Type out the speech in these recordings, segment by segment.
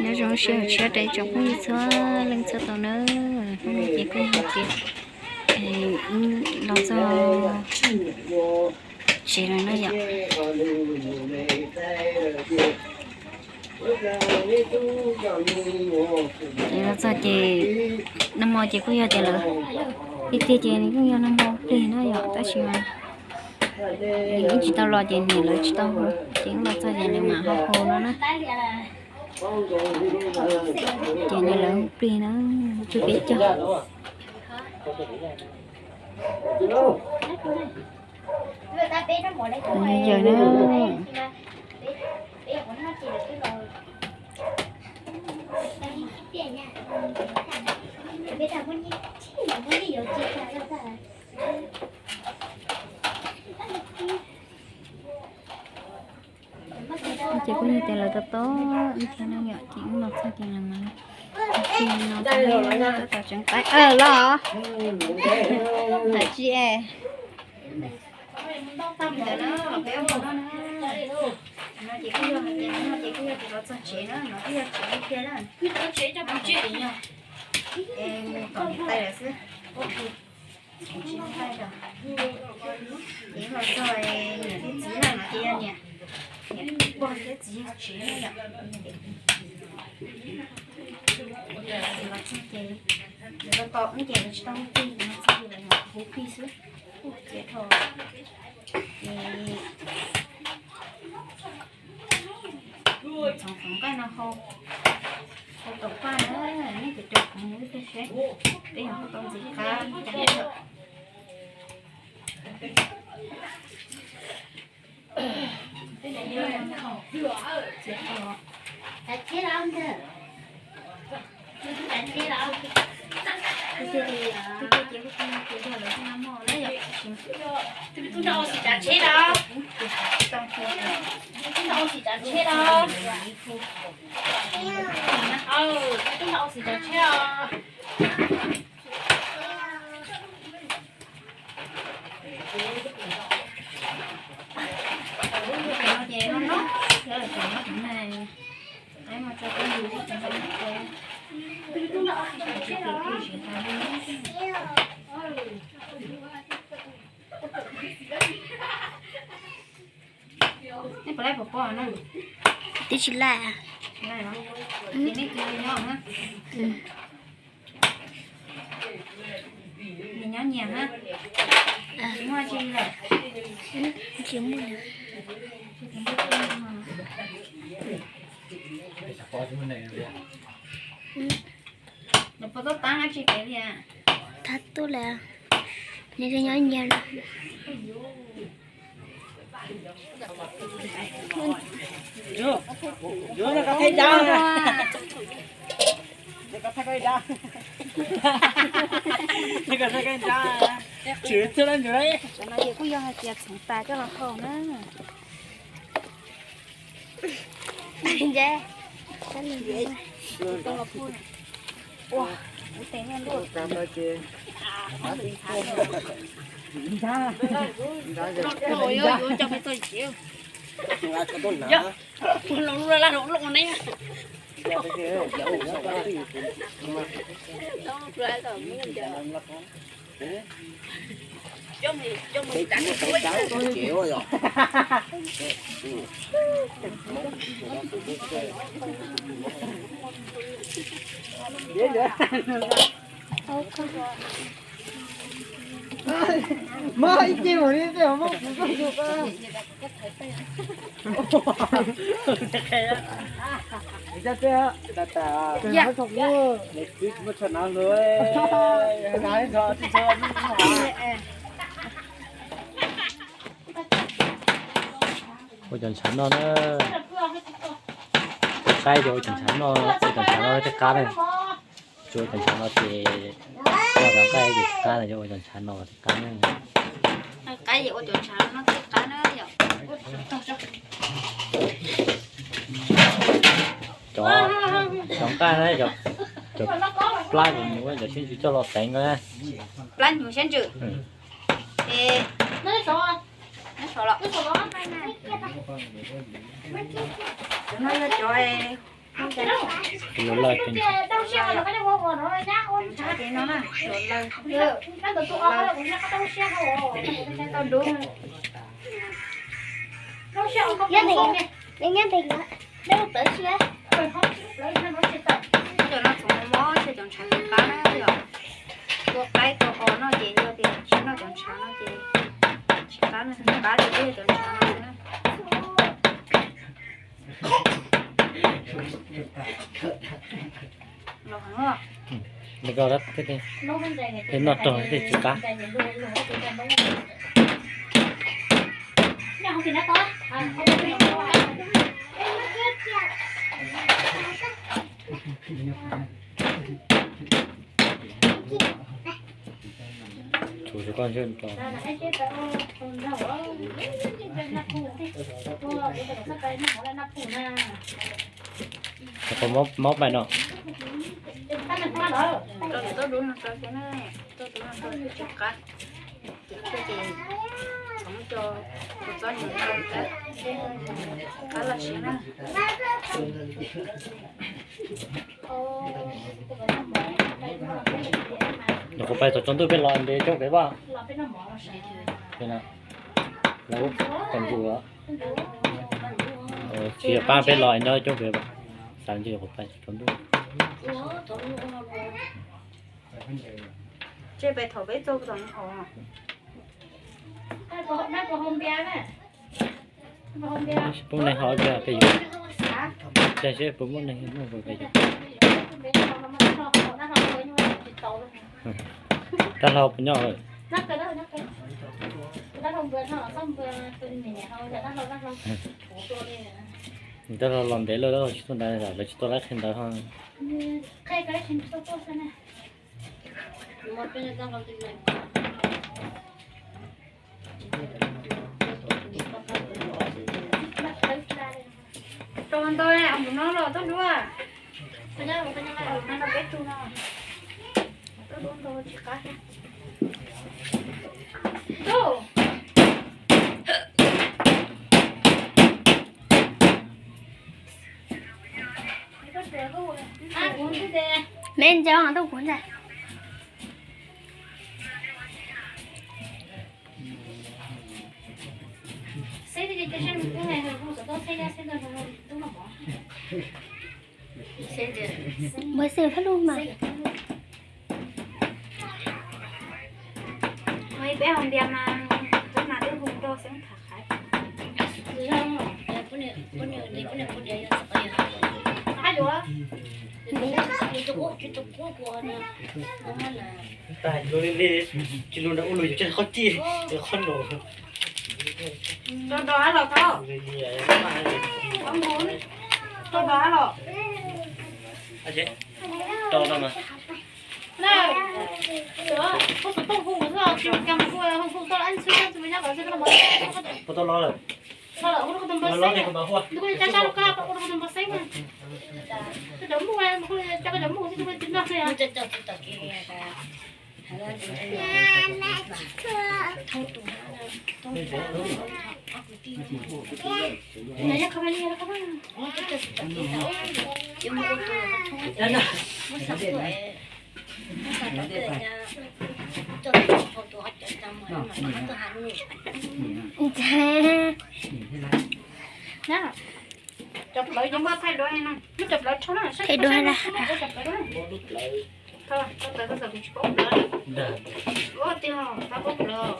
Nyob zoo sij hawm tshiab rau tsoom phooj ywg txhua leej txhua tus nawb. Hnub no ces kuj yog tias los txog tsev lawm no yom. Los txog ces nag hmo ces kuj yog tias lawv tiag tiag ces nws kuj yog nag hmo plig na yom, tab sis mas wb tsis tau los ces niam lawv tsis tau hu, ces wb los txog ces lawv mam ho hu no na. Ces niam lawv hu plig na, tsug peb caug. Yawm na. Ces kuj yog tias lawv tos tos wb thiab ne yom, ces wb los txog ces lawv mas tig no tab tom tseev qaib los. Tam tsis es ntawd na los peb ua no na. No ces kuj yog hais tias no ces kuj yog tias los txog tsev na, no kuj yog tsev tiag na. Tsev yog es mus tom niam tais lawm xwb. Tsis ntshai os. Ces los txog niam thiab txiv na, no ces yog niam, niam pog thiab txiv yog tsev na yom. Los txog ces lawv tos tos wb ces lawv tsis tau hu plig, los txog ces lawv mam hu plig xwb. Ces dhau ces txhoov txhoov nqaij no hau, hau tom paj na, nej cov cov khoom nws ib pliag seb peb yog hau tau ntxiv qab cas. Nej puas laij pov pob no? Twb tsis laij. Tsis laij los? Ces nej cia li nyob na. Nyias nyob nyias na. Tsis muaj tsi lawm. Tsis muaj. Nws puas tuaj tab dab tsi pem li? Tab tuaj lawm. Nws nyob nyias lawm. Tam no ces kuj yog hais tias txhoov tas coj los hau na. Maj ib ce mus li tej maj kuv koj yug. Muaj tsho nav hluas, ua cov ntshav noj na. Qaib ces ua cov ntshav noj, ua cov ntshav noj thiaj qab na. Tsis ua cov ntshav no ces noj cov nqaij ces tsis qab na, ua cov ntshav no thiaj qab na. Qaib ces ua cov ntshav no thiaj qab na yom. Cov, cov nqaij na, cov plab nyuv, cov siab ntsws coj los teev no na. Plab nyuv siab ntsws. Cov no yog cov Tus lawj, tus lawj. Cov no txhoov mob, cov ntshav tsis qab na yom. Tua qaib tua qos no ces yog tias tsis noj cov ntshav no ces tsis qab na, qab ces yog cov ntshav no na. Los heev os. Noj rog thiaj tsis qab. Tshuav koj ntsej muag. Qhov maub pais no. Rau cov tuaj dub no rau xwb na, tuaj dub no rau tsis qab. Ces txhoov cov kua txob nyuam rau thiab, qab los siav na. Nyuam qhuav pais txog tsaus ntuj peb los ntev coob pem vaj. Lawv kom nkaus tsis pab peb los nyob coob pem, xav ntshe nyuam qhuav pais txog tsaus ntuj. Tsej pais thaum peb txog tom hov. Pub neeg haus peb yuav, cas seb puas muaj neeg noj peb yuav. Dab laug puas nyob? Dab laug los ntev lawm, dab laug tsis tuaj ntawd, lawv tsis tuaj lawv qhia ntawd ho. Tau ntau, no los tau dua. Peb tug no tau dua tsis qab. Neb ntse, tau kuv ntse. Muaj xwb phab lug mas. Peb hau ntias mas, peb mas twb hu nrog xeeb tham qhaiv. Tsis lug nrag ub lug yus tsis qhob cij, qhob nus. Rau do ab los tau. Rau do ab los. Rau do mas. Hu xov tooj hu kuv xwb, tsis mus cas mas hu, hu tau lawm, hu tau lawm. Hu tau los lawm. Los lawm, hu rau kuv tus npawb xeeb. Ntu kuv li cas sab rau koj, hu rau kuv tus npawb xeeb mas. Koj cov muj, hu li cas koj cov muj xwb, ntu kuv li tsis nrog xwb. Cov plawv, cov plawv rho na, saib cov plawv na. Tsis paub plawv. Ua tij ho tau paub plawv.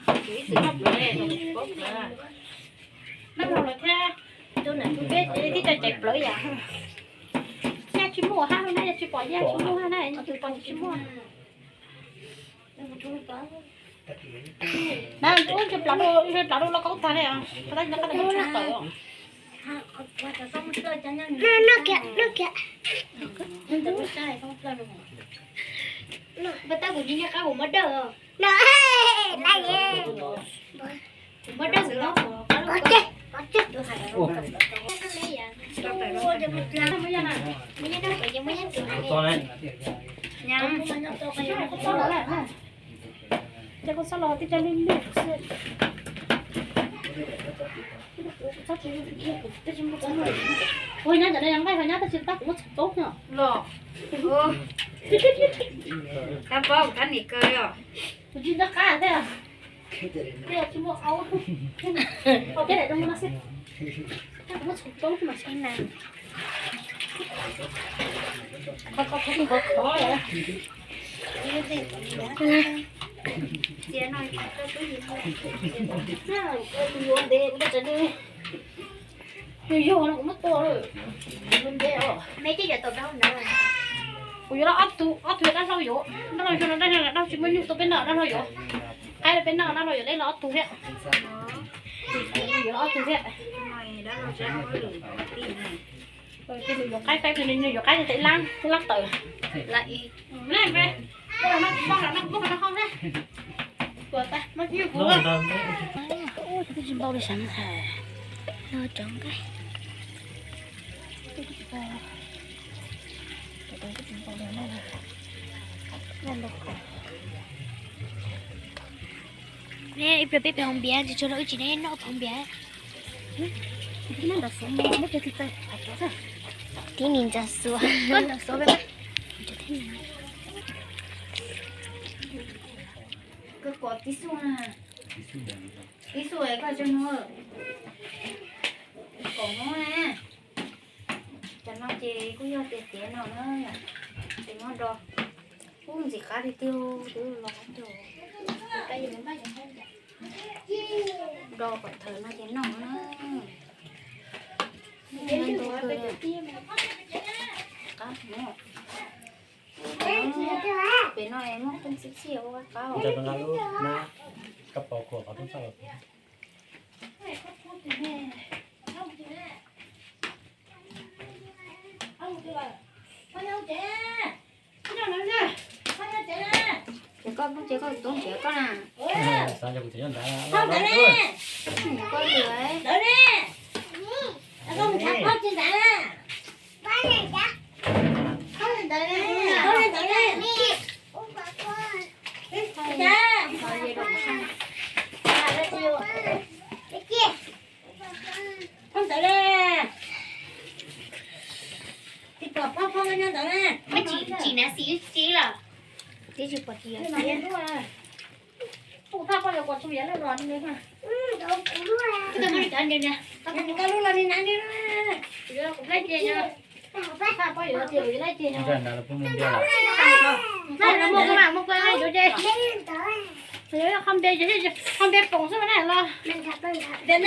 Kuv ib txwm noj plawv ne, tsis paub plawv. Noj mov lawm thiab. Peb tib co caiv plawv yam. Yaj tsis muaj hab na, yaj tsis pom, yaj tsis muaj hab na, yaj tsis pom tsis muaj. Na, ub, ntshe plav dua, ntshe plav dua los kaub tag li os. Qhov tab nyob qab tawm. Noj kiag, noj kiag. Npaj tab kuv tsis nyob qab kuv muab dawj. Kuv muab dawj kuv nyob qab. Ces koj txhob los tij, coj lwj lwj xwb. Ua nyob ntawm no yog nqaij ho nyob tab sis tab kuv muab txhoov toob no los. Tab pob tab nim kawg os. Kuv tsis nco qab thiab. Tsis muaj aub. Qhov peb daim zoo no xwb. Tab kuv muab txhoov toob xwb mas saib na. Qhov qhov qhov qhov qhov. Yog yog no kuv muab tua lawm. Me ces yog tau dab ntawd. Kuv yuav ob tug, ob tug dab laug yuav, dab laug yuav no dab laug tsis muaj nyuj tua peb noj dab laug yuav. Qaib peb noj dab laug yuav, dab laug ob tug thiab. Yuav ob tug thiab. Ces nws yuav qaib, qaib nws yuav qaib tej lab, tej lab tawm. Twb tsis npau li sab ntxhais. Los cov nqaij. Ib pliag peb pem hauv npias, tsis tshua rau ib tsis ne noj hauv npias. Tib nis ntsa xuas. Koj kom tib xu na. Tib xu koj tso no. Kom no na. Cov no ces kuj yog tias tiav no na. Ces muab do. Ub, ntxim qab tiag tiag, twb los qab ntug. Do kom thawm no ces noj na. Qab no. Pem no es muaj qeej txhij txhij ua qab. Ces koj poob ces koj tub nrhiav koj na. Koj lwm. Tsis pom txiv los. Twb tsis pom txiv. Kuv thaj koj yuav kuv tsis yog lub los ni. Koj muab cov nti na. Koj lub los ni na ni. Kuv yuav kuv laij ces yog. Thaj koj yuav tias kuv yuav laij ces yog. Muaj kuv mas muaj kuv yuav ces. Yuav qhov npe ces qhov npe poom xwb na los. Poom xwb na.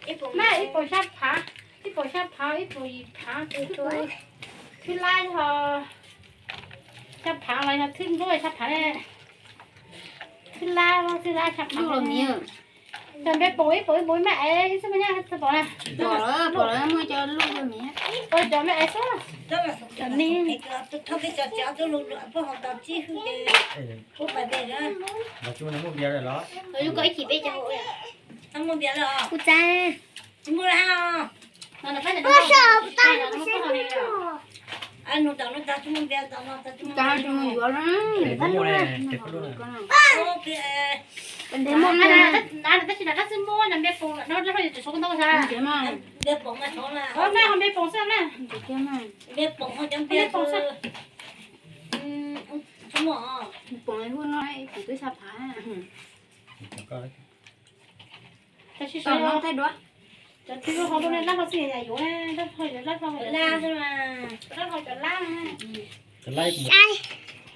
Ib poom xya phav, ib poom xya phav, ib poom yim phav, thwb lab ho xya phav los yog thwb ntuj xya phav ne. Thwb lab, thwb lab xya phav. Cov npe poom ib poom ib poom ib maj es ib xwb mas nyaj txog pom na. Pom lawm, pom lawm, muaj cov luj luj miv. Cov me es xwb. Cov me. Kuv txav. Tab sis tab xwb muab npe poom no dab laug yuav tsum suav koj ntau sa. Npe poom xwb na. Npe poom xwb. Poom no kuv twb xya phav. Tab sis cov twg ho lub ne dab laug xwb yam yuav ne, dab laug yuav dab laug, dab laug cov lab. Cov lab.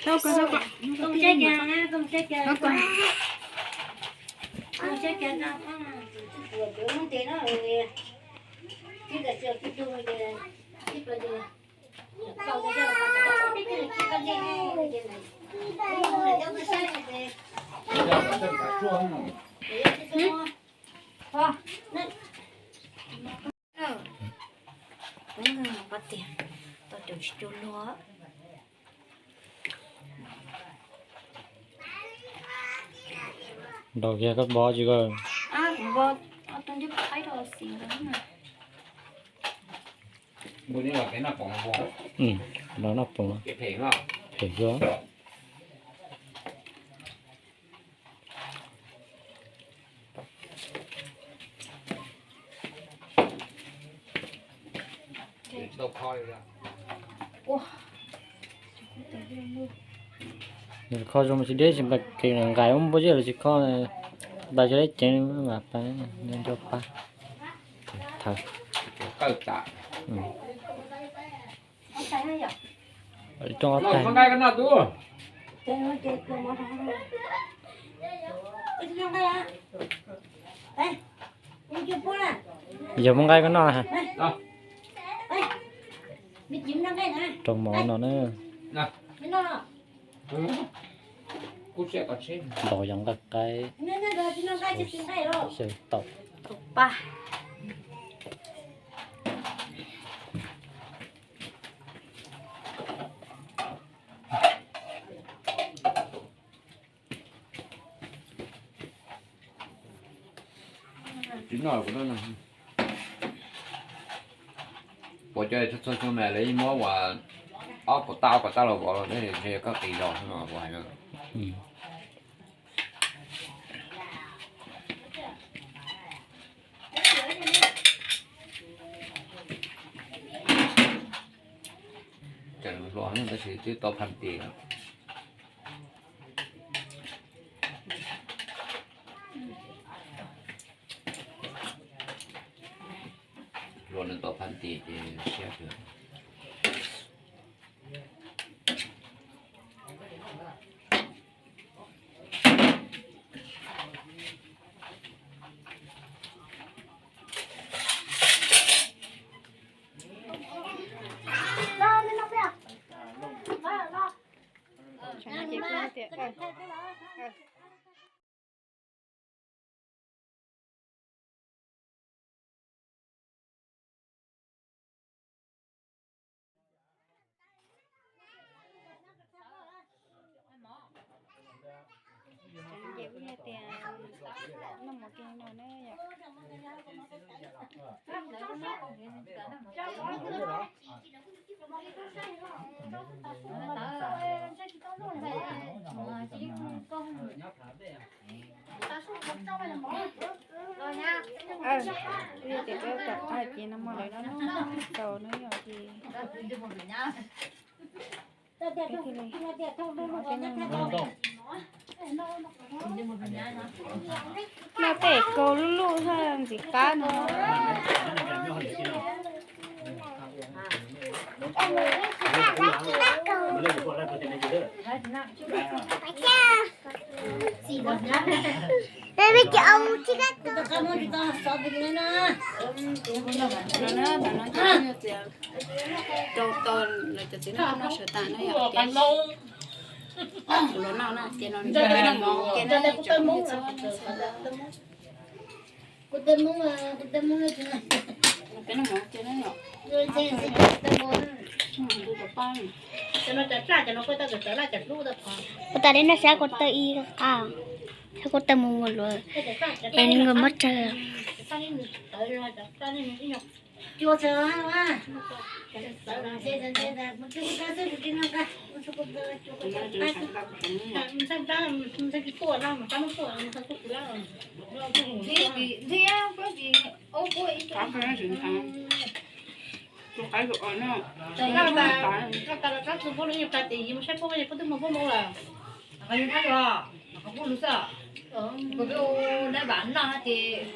Tau koj, tau koj. Tau koj. Tau koj. Kuv nkeeg mus qab tiag, tau caum tsis cuag luag. Nrog kiag koj npo tsis koj. Kuv npo ob tug ncuj phaib rau xis ntawd na. Los noj poom, phem xwb. Kho zoo mas tsis deb, tsis nqaim, nqaim ua npua zeb los tsis kho, nqaim tsis deb ceev mas pa, nco pa. Thawv. Rau ob tais. Yog muab nqaij koj noj ha. Rau mov no na. Ntaus yog nqaij qaib, xyaw tau. Tsis noj kuv, puas cov txhua xyoo mas lawv yeej muab ua ob puas tag ob puas tag los vov los, ntshe koj qis zog no kuv hais no. Tseem hluas tab sis twb tau phav tis. Hluas nws tau phav tis ces siab kawg. Ces kuj yog tias noj mov kiag no na yom. Ces peb tom qab ces no mog lawm no, tau no yom ces peb thiaj li noj tej kaus luj luj thaj ntxim qab no. Rau tau lawv cov txiv neej no sawv tas no yom. Kuv los noj no ces no, peb noj mov ua ke na, peb noj mov ua ke na yom. Ua tas li no, xav kuv taw ib qab, xav kuv taw mus mus luaj, es li nkawd muab tsawg. Kuv peb ua dab vam noj na ces,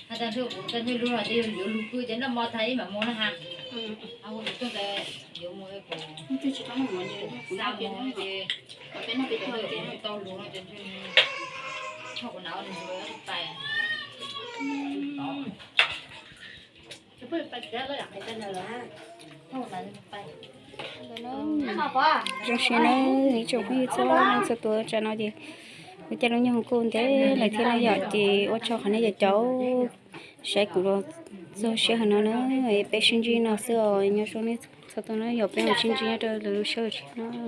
has tas kuv tau ntsej lug los ces yuav lug pw ces noj mov tag ib mam mus na ha. Kuv tuaj tas yuav mus, kuv xa mus ces peb noj peb caug ces tau lug no ces ntshe choj kuv hnav ua nws pais. Zoo siab na ib tsoom phooj ywg txhua leej txhua tus, tsam no ces ua caij lub nyoog kuj ntev lawm thiab no yom, ces ua tsaug qhov nej cov caum saib kuv los txog siab heev no na. Peb sib ntsib no xwb os, nyob zoo nej txhua tus na, yog peb mam sib ntsib nyob rau lwm lub sij hawm no.